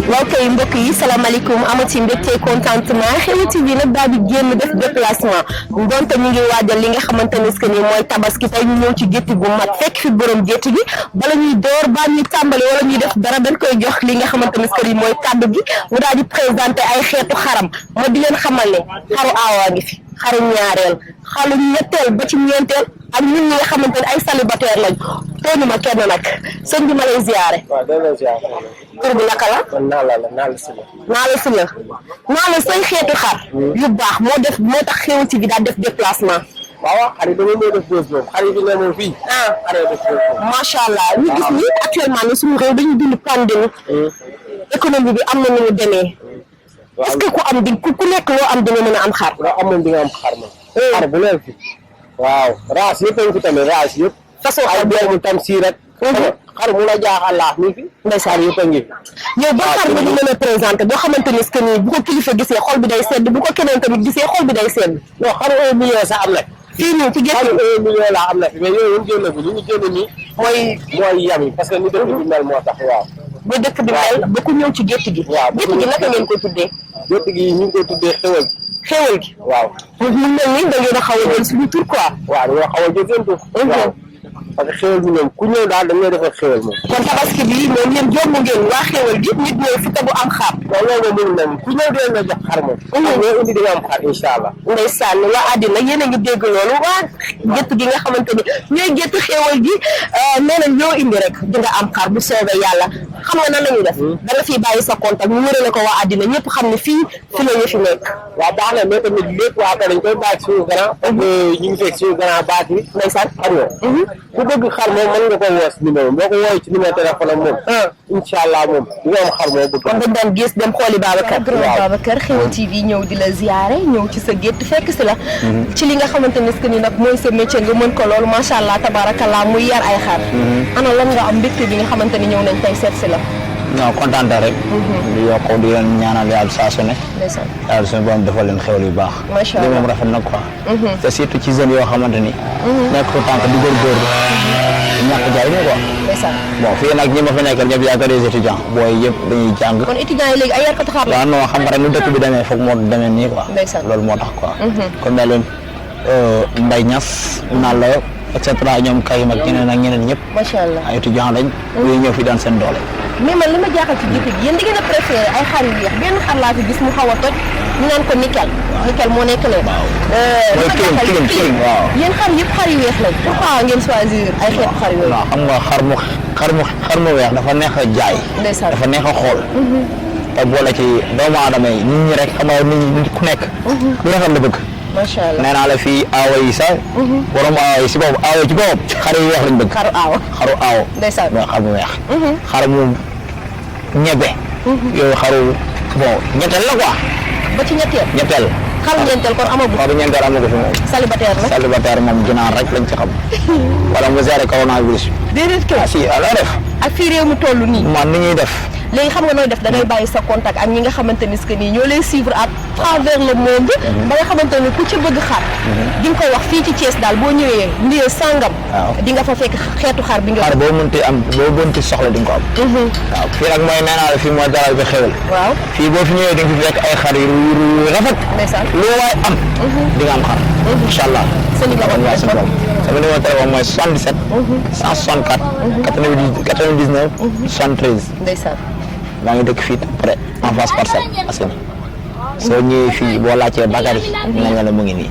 waaw kay mbokk yi salaamaaleykum amati mbégte contentement Xewi TV nag daal di génn def déplacement donte ñu ngi waajal li nga xamante ne ni mooy tabaski tey ñu ñëw ci gétt gu mag fekk fi borom gétt gi bala ñuy door ba ñuy tàmbali wala ñuy def dara dañ koy jox li nga xamante ne mooy kàddu gi mu daal di présenté ay xeetu xaram ma di leen xamal ne xaru aawaa ngi fi xaru ñaareel xaru ñetteel ba ci ñeenteel ak ñun ñi nga xamante ne ay célibataire lañ tooñu ma kenn nag sëñ bi ma lay ziare. waaw doo lay ziare. tur bi naka la. man Naala Sylla. Naala say xeetu xar. yu baax moo tax Xewi TV daal def déplacement. waaw xar yi dama ñëw def bés boobu xar yi fi ne moom fii. xar yi def bés boobu. macha allah ñu gis ni actuellement ni suñu réew dañuy dund pandémie. économie bi am na nu mu demee. est-ce que ku am di ku nekk loo am dina mën a am xar. loo am moom di nga am xar moom. xar bu leen fi. waaw race yëpp a ngi fi tamit race yëpp. façon ay doomu tam sii rek. xar mu la jaaxal laax mi fi. ndeysaan yëpp a ngi fi. yow ba xar nga ñu mën a présenté boo xamante ni que ni bu ko kilifa gisee xol bi day sedd bu ko keneen tamit gisee xol bi day sedd. non xaru 1 million sax am na fi. fii nii ci gétt xaru 1 million laa am na fi mais yooyu ñu génn ko li ñu génn nii mooy yam yi parce que ni dëkk bi mel moo tax waaw. ba dëkk bi mel ba ku ñëw ci gétt gi. waaw gétt gi naka ngeen koy tuddee. gétt gi ñu ngi koy tuddee xewal gi. waaw. mu mel ni da ngeen a xaw a jël suñu tur quoi. waaw dañoo xaw a jël seen tur. waaw parce que xewal bi ñoom ku ñëw daal dañoo defal xewal moom. kon tabaski bi moom yéen jomb ngeen waa xewal gi nit ñëw fi te bu am xar. waaw loolu moom mënul nañu ku ñëw dinañ la jox xar moom. ñoo indi di nga am xar incha allah. ndeysaan waa àddina yéen a ngi dégg loolu waa gétt gi nga xamante ni ñooy gétt xewal gi nee nañ ñoo indi rek di nga am xar bu soobee yàlla xam nga nan la ñuy def. da nga fiy bàyyi sa contact ñu wërale ko waa àddina ñëpp xam ne fii fi la ñu fi nekk. waaw baax na mais tamit lépp waa kër dañ koy bàyyi suñu grand. parce que ñu ngi fekk suñu grand baax bi. ndeysaan xam nga. ku bëgg xar moom mën nga ko woo si numéro boo ko woowee ci numéro téléphone am moom. incha allah moom di nga am xar moo bëgg. kon dañ daan gis dem xooli Babacar. waaw Babacar Xewi TV ñëw di la ziare ñëw ci sa gétt fekk si la. ci li nga xamante ne que ni nag mooy sa métier nga mën ko loolu macha allah tabarakallah muy yar ay xar. ana lan nga am mbégte bi nga xamante ni ñëw nañ tey seet si la. non kontaan rek. di yokk di leen ñaanal yàlla saa su ne. ndeysaan yàlla suñu borom defal leen xewal yu baax. macha allah li moom rafet na quoi. te surtout ci jeunes yoo xamante ni. nekk fu tànk di góorgóorlu. ñàkk jaay ne quoi. ndeysaan bon fii nag ñi ma fi nekkal ñëpp yaa ko des étudiants booy yëpp dañuy jàng. kon étudiants yi léegi ay yarkatu xar la. waaw non xam nga rek nu dëkk bi demee foog moo demee nii quoi. ndeysaan loolu moo tax quoi. kon mel leen Mbaye Niass naan la et cetera ñoom Kayim ak ñeneen ak ñeneen ñëpp. macha allah ay étudiants lañ. ñuy ñëw fi daan seen doole. mais man li ma jaaxal ci gétt gi yéen da ngeen a préféré ay xar yu weex benn xar laa fi gis mu xaw a toj ñu naan ko nickel. nickel moo nekk leen. mooy kilim waaw. yéen xar yëpp xar yu weex lañ. pourquoi ngeen choisir ay xeetu xar yooyu. waaw xam nga xar mu weex dafa neex a jaay. ndeysaan dafa neex a xool. te boole ci doomu aadama yi nit ñi rek xam nga nit ku nekk. lu rafet la bëgg. macha allah nee naa la fii aawa yi sax. borom aawa yi si boobu aawa ci boobu xar yu weex lañ bëgg. xaru aawa. ndeysaan mooy xar mu weex. xar mu ñebe. yooyu xaru bon ñetteel la quoi. ba ci ñetteel. xaru ñeenteel kon amagul. xaru ñeenteel amagu fi moom. célibataire moom ginaar rek lañ ci xam. wala mu géré coronavirus bi. déedéet kay. si loo def. ak fii réew mi toll nii. man ni ñuy def. léegi xam nga nooy def da ngay bàyyi sa contact ak ñi nga xamante ni que nii ñoo lay suivre à travers le monde. ba nga xamante ni ku ci bëgg xar. di nga ko wax fii ci Thiès daal boo ñëwee ndiye sangam. di nga fa fekk xeetu xar bi nga. xar boo mënti soxla di nga ko am. waaw fii nag mooy nee naa la fii mooy dalal bi xewal. waaw fii boo fi ñëwee di nga fi fekk ay xar yu rafet. ndeysaan lu waay am. di nga am xar. incha allah. sa numéro téléphone sama numéro téléphone mooy 77. 164. 99. 73. ndeysaan. maa ngi dëkk fii près en face Parcelles Assainies soo ñëwee fii boo laajtee Bakary nañ la mu ngi nii.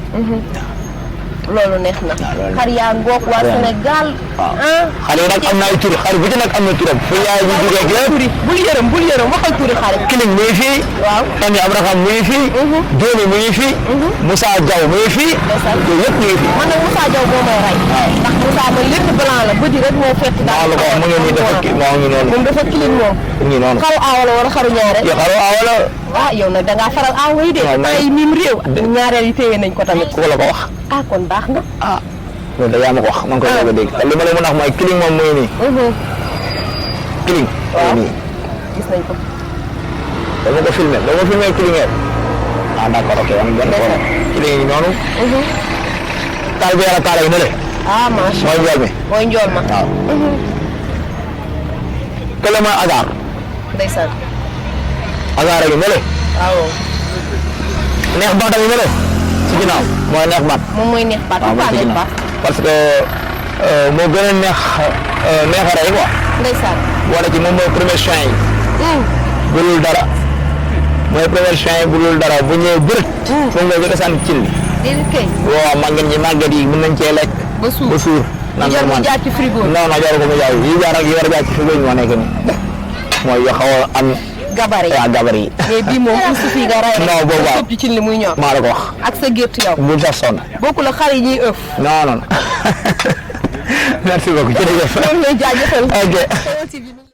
loolu neex na. xar yaa ngoog waa Sénégal. xar yi nag am na ay tur xar bu ci nag am na turam. fu yaay ji jógee ak lépp. bul yërëm waxal turi xar yi. Kiling mu ngi fii. waaw Tami Abraham mu ngi fii. Dioni mu ngi fii. Moussa Diaw mu ngi fii. yooyu yëpp ñu ngi fii. man nag Moussa Diaw moo may rey. ndax Moussa man lépp blanc la bëdi rek moo fekk daal. waaw mu ngi nii dafa kii moo ngi noonu. moom dafa kiling moom. mu ngi noonu. xaru aawa la wala xaru ñaareel. yow xaru aawa la. ah yow nag da ngaa faral aawa yi de. ay mim réew. ñaareel yi téye nañ ko tamit. ku la ko wax. ah kon baax na. ah loolu da yaa ma ko wax maa ngi koy doog a dégg te li ma la mën a wax mooy Kiling moom mooy nii. Kiling. waaw mooy nii. gis nañ ko. dama ko filmé Kiling yëpp. ah d'accord ok am benn problème. Kiling yi noonu. taal bi yàlla taal yi ne le. ah macha allah mooy njool mi. mooy njool ma. waaw. kële mooy Agar. ndeysaan. agaara gi mële waaw neex baat a ngi mële ci ginnaaw mooy neex baat moom mooy neex baat waaw mooy ci ginnaaw parce que moo gën a neex neexare yi quoi ndeysaan boole ci moom mooy premier chien yi bulul dara mooy premier chien yi bulul dara bu ñëwee bërët foog nga jëkk a sànni cin li déedéet kay waaw màgget yi mën nañ cee lekk ba suur nan jarul mu jaar ci frigo non jaru ko mu jaay yi jaar ak yi war a jaar ci frigo moo nekk nii mooy yoo xaw a am gabar yi mais bii moom pour su fi nga ray non boobu waaw ci cin li muy ñor maa la ko wax ak sa gétt yow bu sax sonn bokkul ak xar yi ñuy ëf non merci beaucoup jërëjëf loolu lay jaajëfal ok